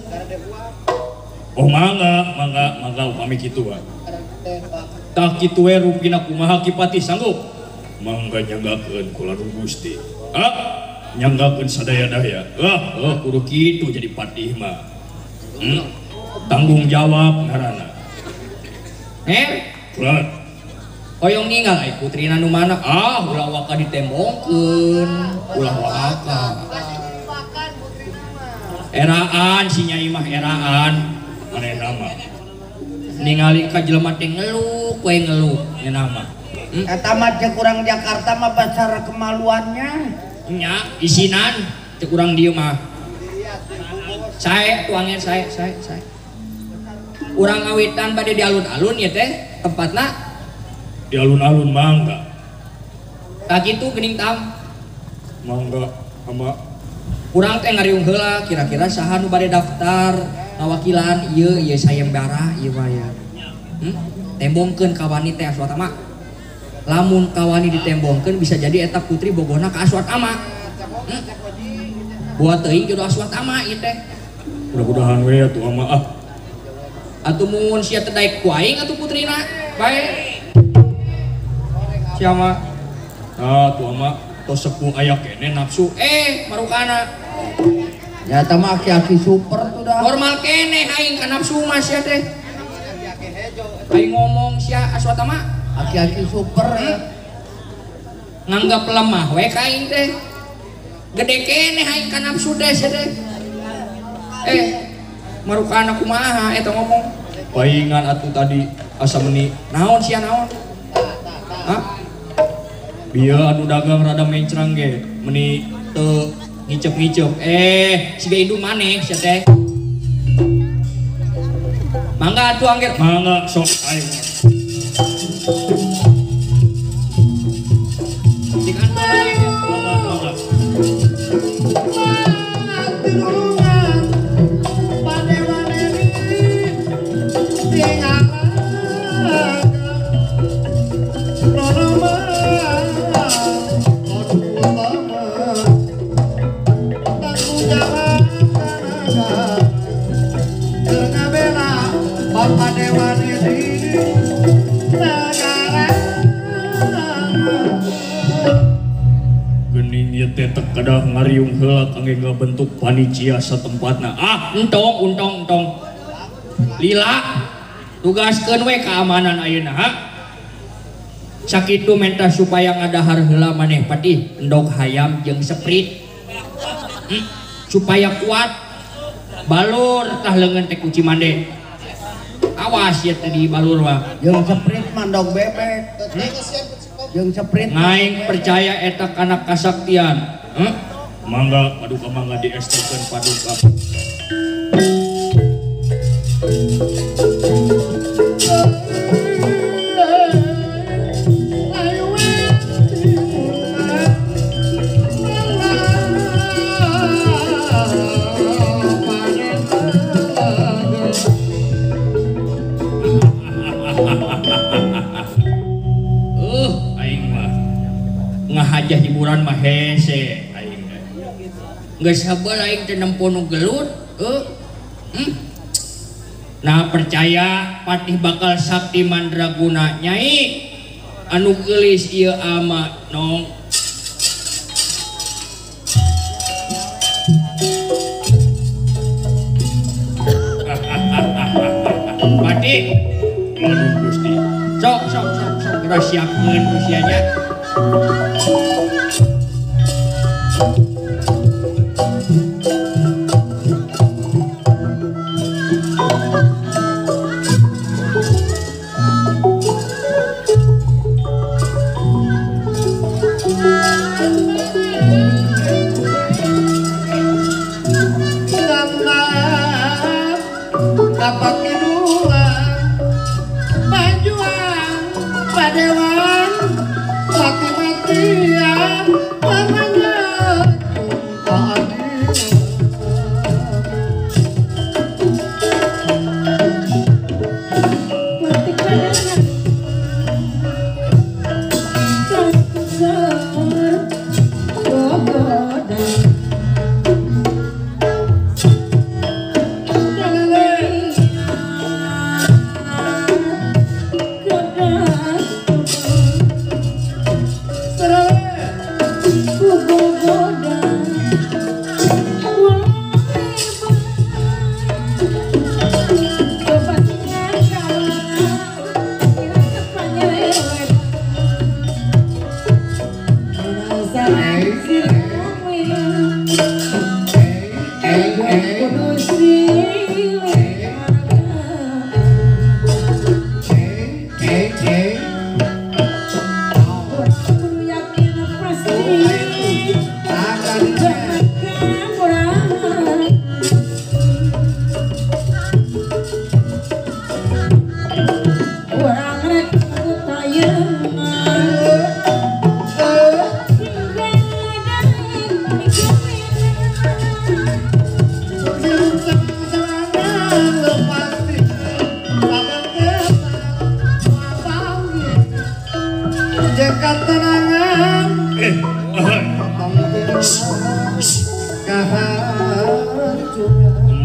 Oh mangga upami kitu wae. Tah kitu we rupina kumaha Ki Patih sanggup? Mangga nyanggakeun kula Gusti. Ah, nyanggakeun sadaya-daya. Ah, kudu kitu jadi patih mah. Tanggung jawab ngaranna. Kula hoyong ninggal ai putrina nu mana? Ah, ulah waka ditembongkeun, ulah waka. Eraan si Nyai mah eraan manehna mah. Ningali ka jelema teh ngeluk we ngeluk nya mah. Eta mah cek urang Jakarta mah basar kemaluannya. Nya isinan cek urang dieu mah. Sae tuangnya sae. Urang ngawitan bade di alun-alun ya teh tempatna di alun-alun mangga. Tah kitu geuning tam. Mangga ama. Urang teh ngariung heula kira-kira saha nu bade daftar ngawakilan ieu ieu sayembara ieu mah ya. Tembongkeun kawani teh Aswatama. Lamun kawani ditembongkeun bisa jadi eta putri bogohna ka Aswatama. Buat teuing jodoh Aswatama ieu teh. Mudah-mudahan we atuh ama ah. Atuh mun sia teh daek ku aing atuh putrina. Bae. Sia mah. Ah atuh ama tos sepuh aya keneh nafsu. Marukana. Ya eta mah aki-aki super tuh dah. Normal keneh aing ka nafsu mah sia teh. Aing ngomong sia Aswatama. Aki-aki super ya. Nganggap lemah we ka aing teh. Gede keneh aing ka nafsu teh sia teh. Marukana kumaha eta ngomong. Paingan atuh tadi asa meni. Naon sia naon? Hah? Bieu anu dagang rada mencrang ge, meni teu ngicep-ngicep. Siga indung maneh sia teh. Mangga atuh angger. Mangga sok aing. Di kantor mangga mangga. Kedah ngariung heula kangge ngabentuk panitia satempatna. Ah, entong entong entong. Lila tugaskeun we keamanan ayeuna ha. Sakitu menta supaya ngadahar heula maneh patih endog hayam jeung seprit. Supaya kuat. Balur tah leungeun teh ku Cimande. Awas ya teh di balur mah. Jeung seprit mah endog bebek. Jeung seprit. Ngaing percaya eta kana kasaktian. Mangga paduka mangga diestekeun paduka. Aing mah ngahaja hiburan mah hese aing teh. Geus heubeul aing teh nempo nu gelut, Nah percaya patih bakal sakti mandraguna nyai anu geulis ieu ama nong. Patih anu Gusti. Sok sok sok sok geura siapkeun usianya.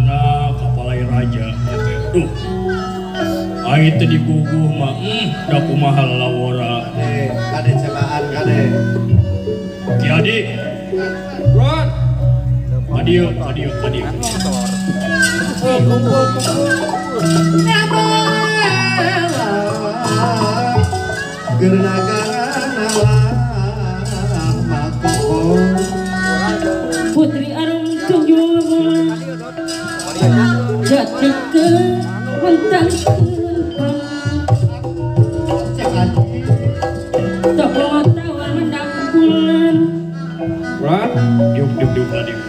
Nah, kapalai raja teh. Duh. Ai teh diguguh mah, da kumaha lawora. Kade cobaan kade. Ki Adi. Bro. Kadieu, kadieu, kadieu. Kumpul, kumpul. Putri Arum Tunjung jatuh ke mentang toko tawar mendak bulan. Diuk diuk diuk diuk.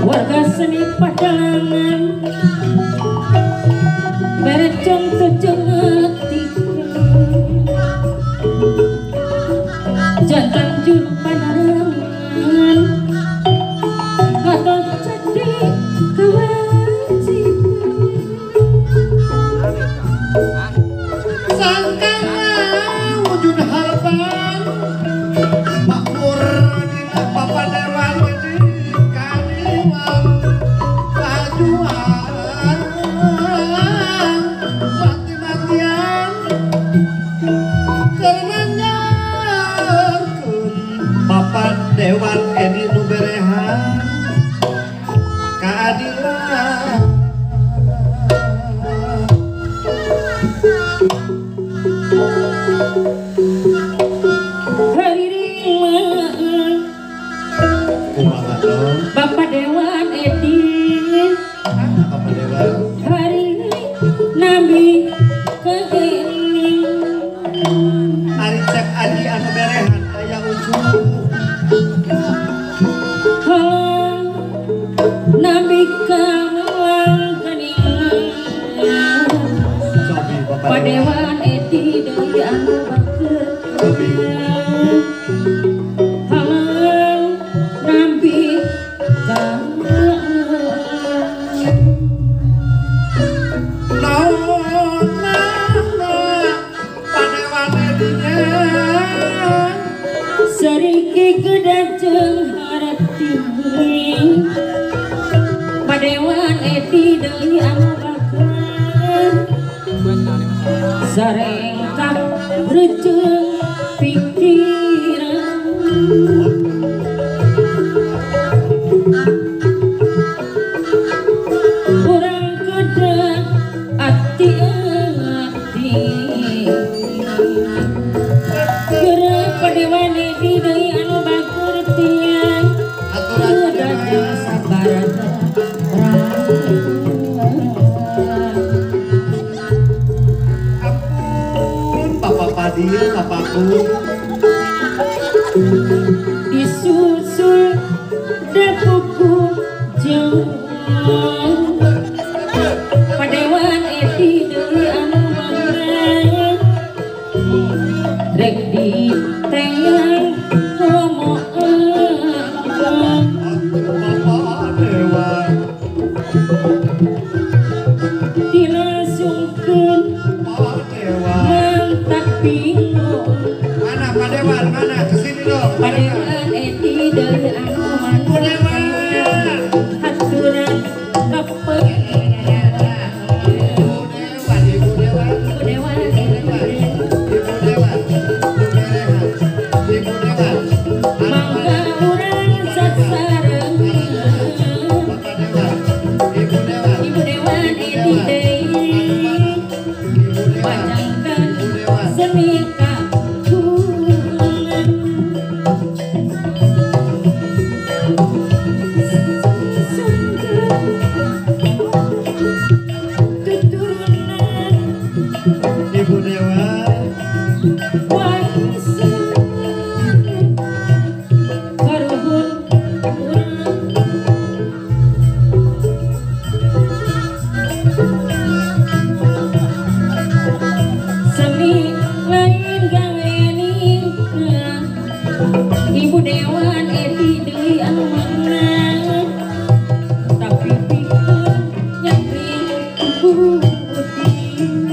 Warga seni padalangan berecong tujuh jantan jur panarangan atau jadi kewajiban sangkana wujud harapan makmur dina papadewan di kadiwan pajuan mati-matian karena Bapak Dewan Edi nu berehan keadilan. Bapak Dewan Edi, Bapak Dewan hari Nabi kegening hari cek Adi anu berehan aya ujung Nabi kamulang kening Bapak Dewan Edi deui anu baker Nabi Sariki gedajeng harati Padewan Edi deui anu baker sarengkap reuceung pikiran urang kedah ati-ati geura Padewan Edi deui anu baker tiang kedah jeung sabar. Ampun Bapak Fadil, Bapakku disusul dapuku jauh Padewan Edi deui anu mangga rek diteyang komo Bapak Dewan dilangsungkeun mantap bingung. Mana Pak Dewan, mana? Kesini dong. Pak Dewan Edi deui anu Pak Dewan haturan kapeung. Ibu Dewan, Ibu Dewan, Ibu Dewan, Ibu Dewan, Ibu Dewan. Mangga urang sasarengan. Bapak Dewan, Ibu Dewan, Ibu Dewan Edi deui pajangkan seni kagungan. Keturunan Ibu Dewan warisan karuhun urang. Seni lain gawe ningkang Ibu Dewan Edi deui anu menang tapi pikeun nyakri budi.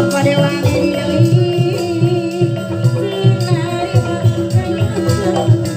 Apa dewa deui sing narima.